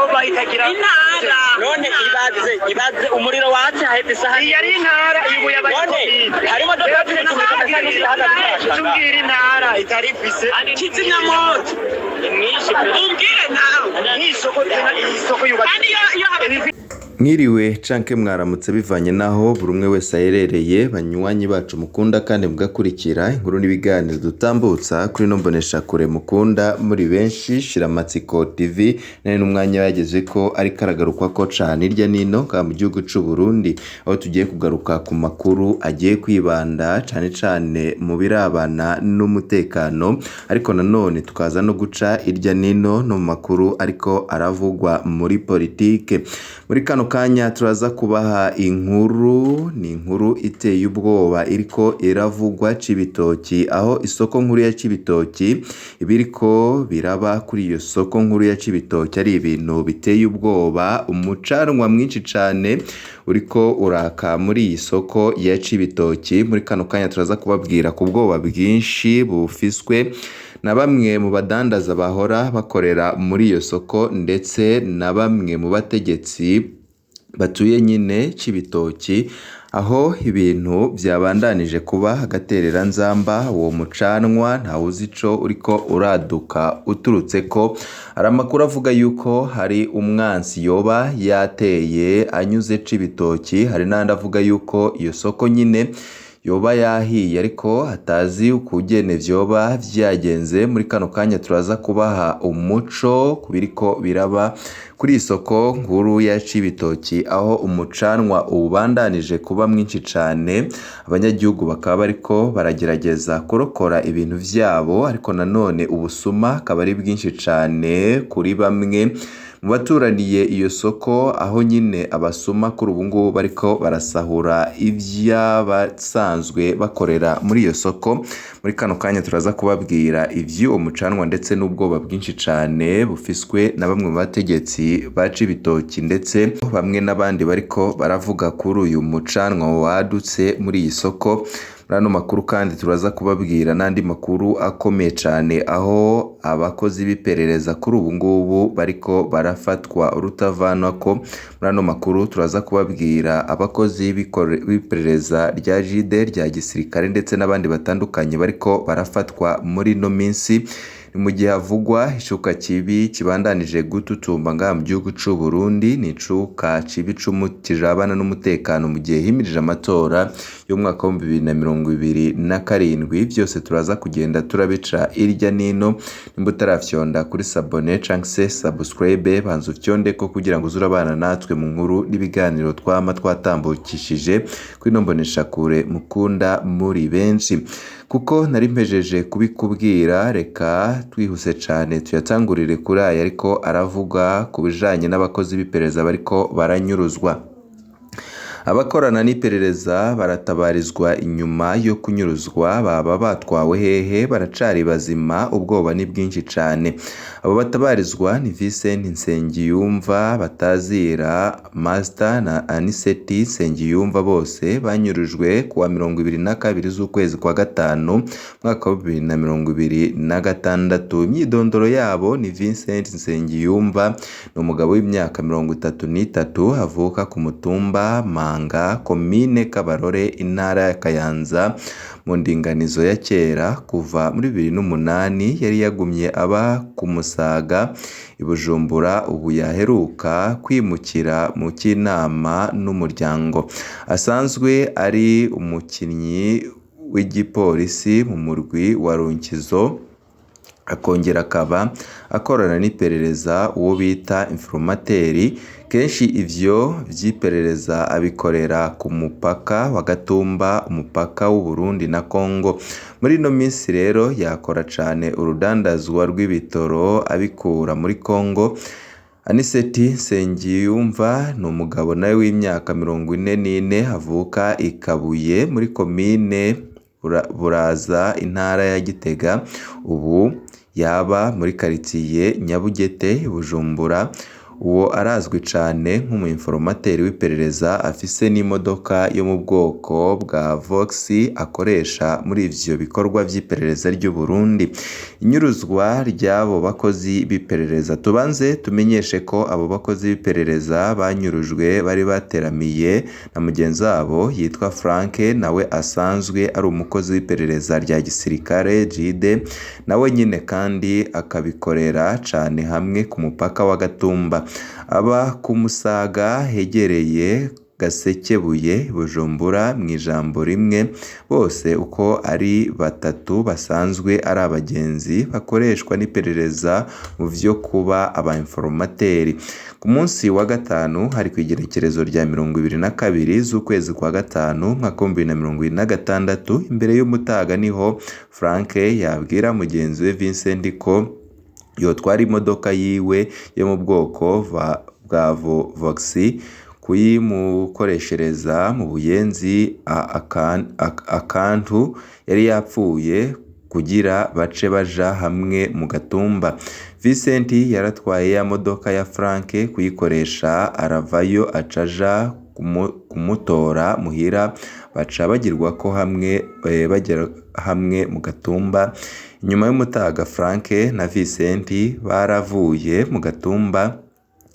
yoba itagira Intara. None ibaze, ibaze umuriro watse haheze isaha. Iyi ari intara ibuye. None hari imodoka ziri. Tubwira intara itari ifise Kizimyamoto. Ni mwinshi pe. Umbwire nawe. Nk'isoko, iyi soko yubatse. Kandi iyo haba Mwiriwe canke mwaramutse, bivanye naho buri umwe wese aherereye. Banywanyi bacu mukunda kandi mugakurikira inkuru n'ibiganiro dutambutsa kuri ino mboneshakure mukunda muri benshi, Shiramatsiko TV, nari n'umwanya yageze ko ariko aragarukwako cane hirya nino ngaha mu gihugu c'u Burundi, aho tugiye kugaruka ku makuru agiye kwibanda cane cane mu birabana n'umutekano, ariko nanone tukaza no guca hirya nino no mu makuru ariko aravugwa muri politike. Muri kano kanya turaza kubaha inkuru, ni inkuru iteye ubwoba iriko iravugwa Cibitoki, aho isoko nkuru ya Cibitoki, ibiriko biraba kuri iyo soko nkuru ya Cibitoki ari ibintu biteye ubwoba. Umucanwa mwinshi cane uriko uraka muri iyi soko ya Cibitoki. Muri kano kanya turaza kubabwira ku bwoba bwinshi bufiswe na bamwe mu badandaza bahora bakorera muri iyo soko, ndetse na bamwe mu bategetsi batuye nyine Cibitoki, aho ibintu byabandanije kuba agatereranzamba. Uwo mucanwa ntawuzi ico uriko uraduka uturutse ko hari amakuru avuga yuko hari umwansi yoba yateye anyuze Cibitoki, hari n'andi avuga yuko iyo soko nyine yoba yahiye ariko atazi ukugene vyoba vyagenze. Muri kano kanya turaza kubaha umuco ku biriko biraba kuri iyi soko nkuru ya Cibitoki, aho umucanwa ubandanije kuba mwinshi cane. Abanyagihugu bakaba bariko baragerageza kurokora ibintu vyabo, ariko nanone ubusuma akaba ari bwinshi cane kuri bamwe mu baturaniye iyo soko, aho nyine abasuma kuri ubu ngubu bariko barasahura ivy'abasanzwe bakorera muri iyo soko. Muri kano kanya turaza kubabwira ivy'uwo mucanwa ndetse n'ubwoba bwinshi cane bufiswe na bamwe mu bategetsi ba Cibitoki, ndetse bamwe n'abandi bariko baravuga kuri uyu mucanwa wadutse muri iyi soko. Muri ano makuru kandi turaza kubabwira n'andi makuru akomeye cane, aho abakozi b'iperereza kuri ubu ngubu bariko barafatwa urutavanako. Muri ano makuru turaza kubabwira abakozi b'iperereza rya JIDE rya gisirikare ndetse n'abandi batandukanye bariko barafatwa muri ino minsi. Ni mu gihe havugwa icuka kibi kibandanije gututumba ngaha mu gihugu c'u Burundi, ni icuka kibi kijabana n'umutekano mu gihe himirije amatora y'umwaka wa 2027. Vyose turaza kugenda turabica irya nino. Nimba utarafyonda kuri s'abonner canke se subscribe, banza ufyondeko kugira ngo uze urabana natwe mu nkuru n'ibiganiro twama twatambukishije kuri ino mboneshakure mukunda muri benshi. Kuko nari mpejeje kubikubwira, reka twihuse cane tuyatangurire kuri aya ariko aravuga ku bijanye n'abakozi b'iperereza bariko baranyuruzwa. Abakorana n'iperereza baratabarizwa inyuma yo kunyuruzwa. Baba batwawe hehe? Baracari bazima? Ubwoba ni bwinshi cane. Abo batabarizwa ni Vincent Nsengiyumva batazira Master na Aniseti Nsengiyumva, bose banyurujwe kuwa 22 z'ukwezi kwa gatanu umwaka wa 2026. Imyidondoro yabo ni Vincent Nsengiyumva, ni umugabo w'imyaka 33, avuka ku mutumba Manga, komine Kabarore, intara ya Kayanza, mu ndinganizo ya kera. Kuva muri 2008 yari yagumye aba ku Musaga i Bujumbura, ubu yaheruka kwimukira mu Kinama n'umuryango. Asanzwe ari umukinyi w'igipolisi mu murwi wa Runkizo, akongera akaba akorana n'iperereza, uwo bita informateri. Kenshi ivyo vy'iperereza abikorera ku mupaka wa Gatumba, umupaka w'u Burundi na Congo. Muri ino minsi rero yakora cane urudandazwa rw'ibitoro abikura muri Congo. Aniseti Nsengiyumva ni umugabo nawe w'imyaka 44, avuka i Kabuye muri komine Buraza, intara ya Gitega, ubu yaba muri karitiye Nyabugete i Bujumbura. Uwo arazwi cane nk'umuinformateri w'iperereza, afise n'imodoka yo mu bwoko bwa Vox akoresha muri ivyo bikorwa vy'iperereza ry'u Burundi. Inyuruzwa ry'abo bakozi b'iperereza. Tubanze tumenyeshe ko abo bakozi b'iperereza banyurujwe bari bateramiye na mugenzi wabo yitwa Frank, nawe asanzwe ari umukozi w'iperereza rya gisirikare JIDE, nawe nyine kandi akabikorera cane hamwe ku mupaka wa Gatumba. Aba ku Musaga hegereye Gasekebuye, Bujumbura. Mw'ijambo rimwe, bose uko ari batatu basanzwe ari abagenzi bakoreshwa n'iperereza mu vyo kuba aba informateri. Ku munsi wa gatanu, hari kw'igenekerezo rya 22 z'ukwezi kwa gatanu umwaka w'2026, imbere y'umutaga, niho Frank yabwira mugenzi we Vincent ko yotwara imodoka yiwe yo mu bwoko bwa Vox kuyimukoreshereza mu Buyenzi, akantu yari yapfuye kugira bace baja hamwe mu Gatumba. Vincent yaratwaye ya modoka ya Frank kuyikoresha, aravayo aca aja kumutora muhira, baca bagirwako hamwe bagera hamwe mu Gatumba. Inyuma y'umutaga, Frank na Vincent baravuye mu Gatumba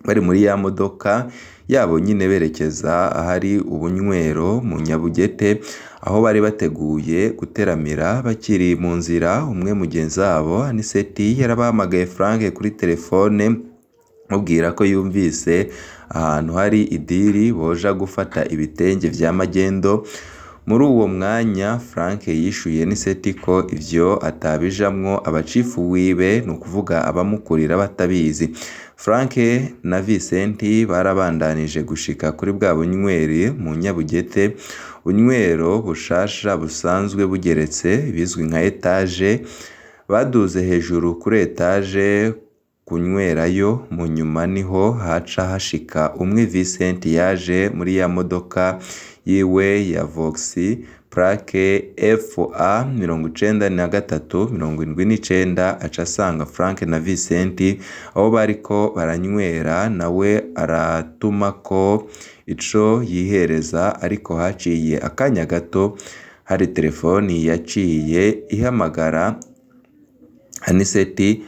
bari muri ya modoka yabo nyine, berekeza ahari ubunywero mu Nyabugete aho bari bateguye guteramira. Bakiri mu nzira, umwe mugenzi wabo Aniseti yarabahamagaye Frank kuri telefone, amubwira ko yumvise ahantu hari idiri boja gufata ibitenge vya magendo. Muri uwo mwanya, Frank yishuye Aniseti ko ivyo atabijamwo abacifu wiwe, ni ukuvuga abamukurira, batabizi. Frank na Vincent barabandanije gushika kuri bwa bunyweri mu Nyabugete, ubunywero bushasha busanzwe bugeretse, bizwi nka étage. Baduze hejuru kuri étage kunywerayo. Mu nyuma niho haca hashika umwe Vincent yaje muri ya modoka yiwe ya Vox, plaque FA 9379, aca asanga Frank na Vincent aho bariko baranywera, nawe aratumako ico yihereza. Ariko haciye akanya gato hari telefoni yaciye ihamagara Aniseti.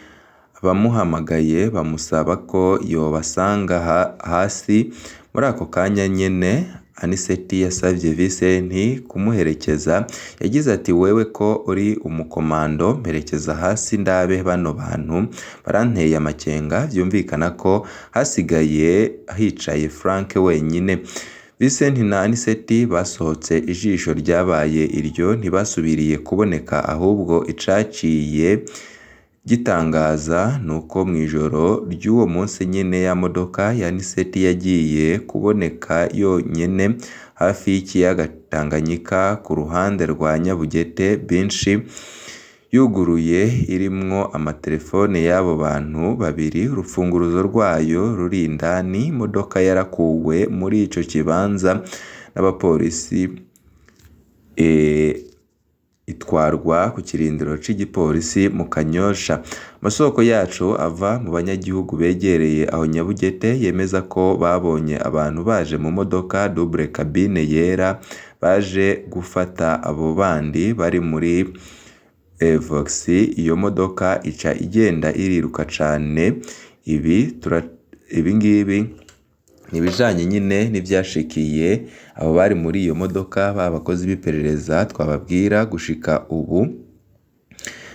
Abamuhamagaye bamusaba ko yobasanga hasi muri ako kanya nyene. Aniseti yasavye Vincent kumuherekeza. Yagize ati: "Wewe ko uri umukomando, mperekeza hasi ndabe bano bantu baranteye amakenga." Vyumvikana ko hasigaye hicaye Frank wenyine. Vincent na Aniseti basohotse ijisho ryabaye iryo, ntibasubiriye kuboneka. Ahubwo icaciye gitangaza nuko mw'ijoro ry'uwo munsi nyene ya modoka ya Aniseti yagiye kuboneka yonyene hafi y'ikiyaga Tanganyika ku ruhande rwa Nyabugete Beach, yuguruye, irimwo amatelefone y'abo bantu babiri, urufunguruzo rwayo ruri indani. Imodoka yarakuwe muri ico kibanza n'abapolisi, itwarwa ku kirindiro c'igipolisi mu Kanyosha. Amasoko yacu ava mu banyagihugu begereye aho Nyabugete yemeza ko babonye abantu baje mu modoka double cabine yera, baje gufata abo bandi bari muri Vox. Iyo modoka ica igenda iriruka cane. Ibi ngibi ni ibijanye nyine n'ivyashikiye abo bari muri iyo modoka, ba bakozi b'iperereza twababwira. Gushika ubu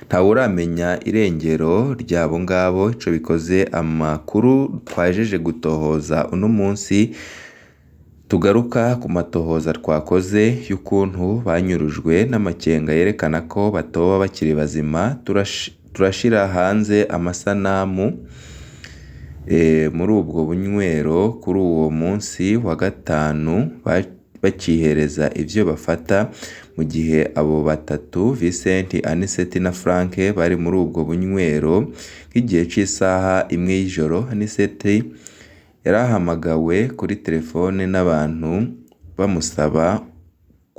ntawuramenya irengero ryabo ngabo. Ico bikoze, amakuru twajeje gutohoza uno munsi, tugaruka ku matohoza twakoze y'ukuntu banyurujwe n'amakenga yerekana ko batoba bakiri bazima, turashira hanze amasanamu muri ubwo bunywero kuri uwo munsi wa gatanu bacihereza ivyo bafata. Mu gihe abo batatu, Vincent, Aniseti na Frank, bari muri ubwo bunywero, nk'igihe c'isaha 1 y'ijoro, Aniseti yarahamagawe kuri telefone n'abantu bamusaba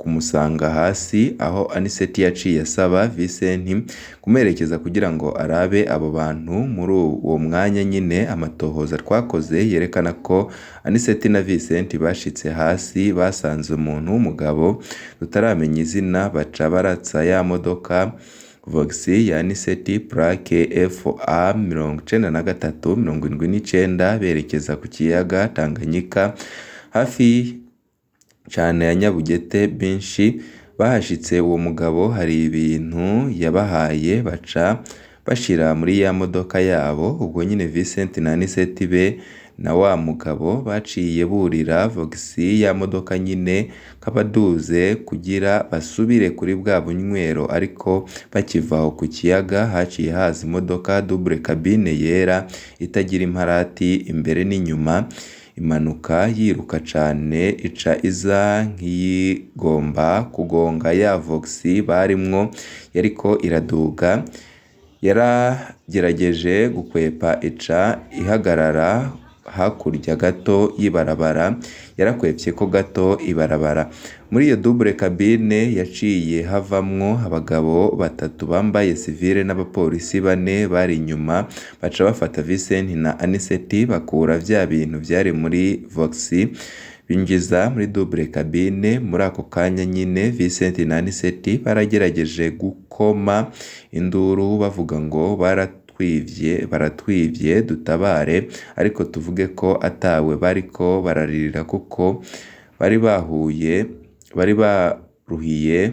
kumusanga hasi aho Aniseti yaciye asaba Vincent kumuherekeza kugira ngo arabe abo bantu. Muri uwo mwanya nyine amatohoza twakoze yerekana ko Aniseti na Vincent bashitse hasi basanze umuntu w'umugabo tutaramenya izina, baca baratsa ya modoka Voxy ya Aniseti plaque FA 9379 berekeza ku kiyaga Tanganyika hafi cane ya Nyabugete. Benshi bahashitse uwo mugabo hari ibintu yabahaye baca bashira muri ya modoka yabo. Ubwo nyine Vincent na Aniseti be na wa mugabo baciye burira Voxy ya modoka nyine nk'abaduze kugira basubire kuri bwa bunywero, ariko bakiva aho ku kiyaga haciye haza imodoka double cabine yera itagira imparati imbere n'inyuma, imanuka yiruka cane ica iza nk'iyigomba kugonga ya Voxy barimwo yariko iraduga. Yaragerageje gukwepa ica ihagarara hakurya gato y'ibarabara, yarakwepye ko gato ibarabara. Muri iyo double cabine yaciye havamwo abagabo batatu bambaye sivile n'abapolisi bane bari inyuma, baca bafata Vincent na Aniseti bakura vya bintu vyari muri Voxy binjiza muri double cabine. Muri ako kanya nyine Vincent na Aniseti baragerageje gukoma induru bavuga ngo baratwivye, baratwivye, dutabare, ariko tuvuge ko atawe bariko bararirira kuko bari bahuye bari baruhiye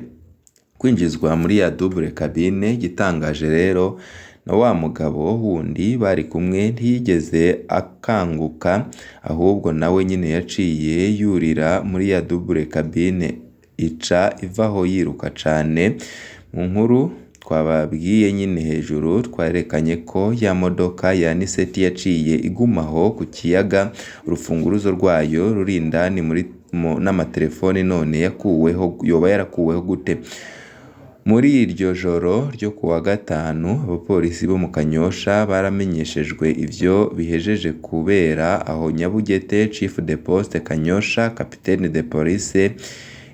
kwinjizwa muri ya double cabine. Igitangaje rero na wa mugabo wundi bari kumwe ntiyigeze akanguka, ahubwo nawe nyine yaciye yurira muri ya double cabine ica ivaho yiruka cane. Mu nkuru twababwiye nyine hejuru twarekanye ko ya modoka ya Aniseti yaciye igumaho ku kiyaga, urufunguruzo rwayo ruri indani muri n'amatelefoni none yakuweho, yoba yarakuweho gute? Muri iryo joro ryo kuwa gatanu abapolisi bo mu Kanyosha baramenyeshejwe ivyo bihejeje kubera aho Nyabugete. Chief de Poste Kanyosha, Capitaine de Police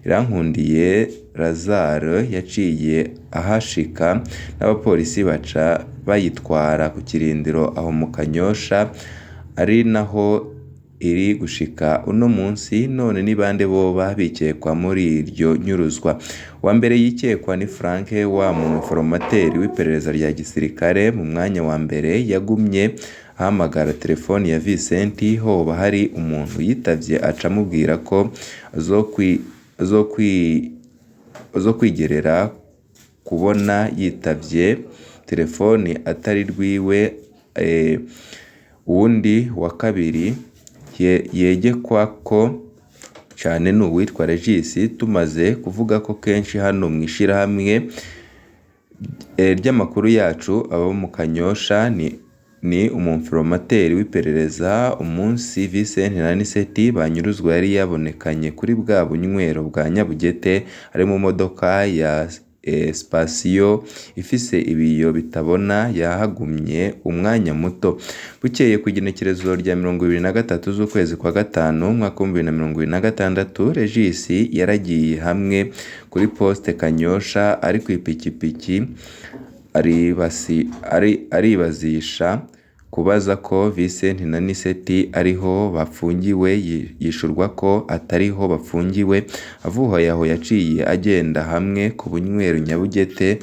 Irankundiye Lazare yaciye ahashika n'abapolisi baca bayitwara ku kirindiro aho mu Kanyosha, ari naho iri gushika uno munsi. None ni bande boba bikekwa muri iryo nyuruzwa? Uwa mbere yikekwa ni Frank wa mu informateri w'iperereza rya gisirikare. Mu mwanya wa mbere yagumye ahamagara telefoni ya Vincent, hoba hari umuntu yitavye aca amubwira ko azokwigerera kubona yitavye telefoni atari rwiwe. Uwundi wa kabiri yegekwa ko cane ni uwitwa Regis, tumaze kuvuga ko kenshi hano mw'ishirahamwe ry'amakuru yacu abo mu Kanyosha. Ni umumforomateri w'iperereza. Umunsi Vincent na Aniseti banyuruzwa yari yabonekanye kuri bwa bunywero bwa Nyabugete ari mu modoka ya Spasiyo ifise ibiyo bitabona, yahagumye umwanya muto. Bukeye ku igenekerezo rya 23 z'ukwezi kwa gatanu umwaka 2026, Regis yaragiye hamwe kuri poste Kanyosha ari ku ipikipiki, aribazisha kubaza ko Vincent na Aniseti ariho bafungiwe, yishurwa ko atariho bafungiwe. Avuye aho yaciye agenda hamwe ku bunywero Nyabugete,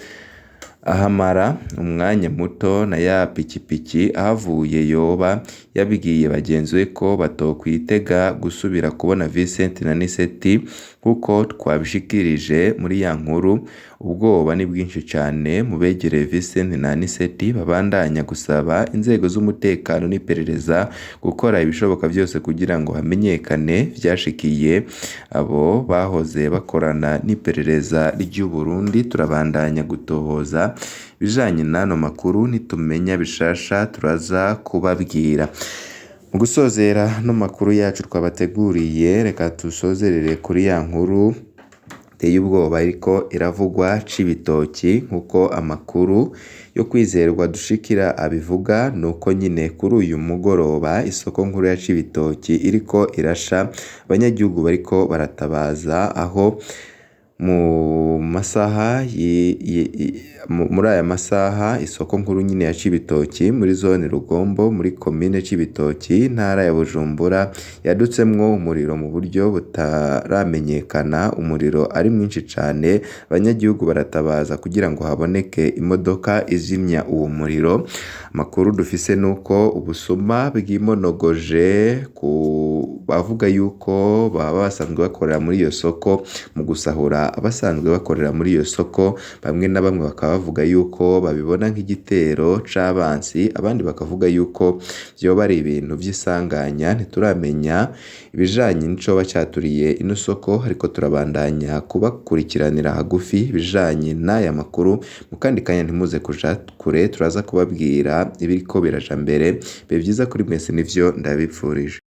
ahamara umwanya muto na ya pikipiki. Ahavuye yoba yabwiye bagenzi be ko batokwitega gusubira kubona Vincent na Aniseti nkuko twabishikirije muri ya nkuru. Ubwoba ni bwinshi cane mu begereye Vincent na Aniseti, babandanya gusaba inzego z'umutekano n'iperereza gukora ibishoboka byose kugira ngo hamenyekane vyashikiye abo bahoze bakorana n'iperereza ry'u Burundi. Turabandanya gutohoza ibijanye n'ano makuru, nitumenya bishasha turaza kubabwira. Mu gusozera no makuru yacu twabateguriye, reka tusozerere kuri ya nkuru iteye ubwoba ariko iravugwa Cibitoki. Nkuko amakuru yo kwizerwa dushikira abivuga, nuko nyine kuri uyu mugoroba isoko nkuru ya Cibitoki iriko irasha, abanyagihugu bariko baratabaza aho Mu masaha muri aya masaha, isoko nkuru nyine ya Cibitoki muri zone Rugombo muri komine Cibitoki, intara ya Bujumbura, yadutsemwo umuriro mu buryo butaramenyekana. Umuriro ari mwinshi cane, abanyagihugu baratabaza kugira ngo haboneke imodoka izimya uwo muriro. Amakuru dufise nuko ubusuma bwimonogoje ku bavuga yuko baba basanzwe bakorera muri iyo soko mu gusahura abasanzwe bakorera muri iyo soko. Bamwe na bamwe bakaba bavuga yuko babibona nk'igitero c'abansi, abandi bakavuga yuko vyoba ari ibintu vy'isanganya. Ntituramenya ibijanye n'icoba caturiye ino soko, ariko turabandanya kubakurikiranira hagufi ibijanye n'aya makuru. Mu kandi kanya ntimuze kuja kure, turaza kubabwira ibiriko biraja mbere. Bibe vyiza kuri mwese, nivyo ndabipfurije.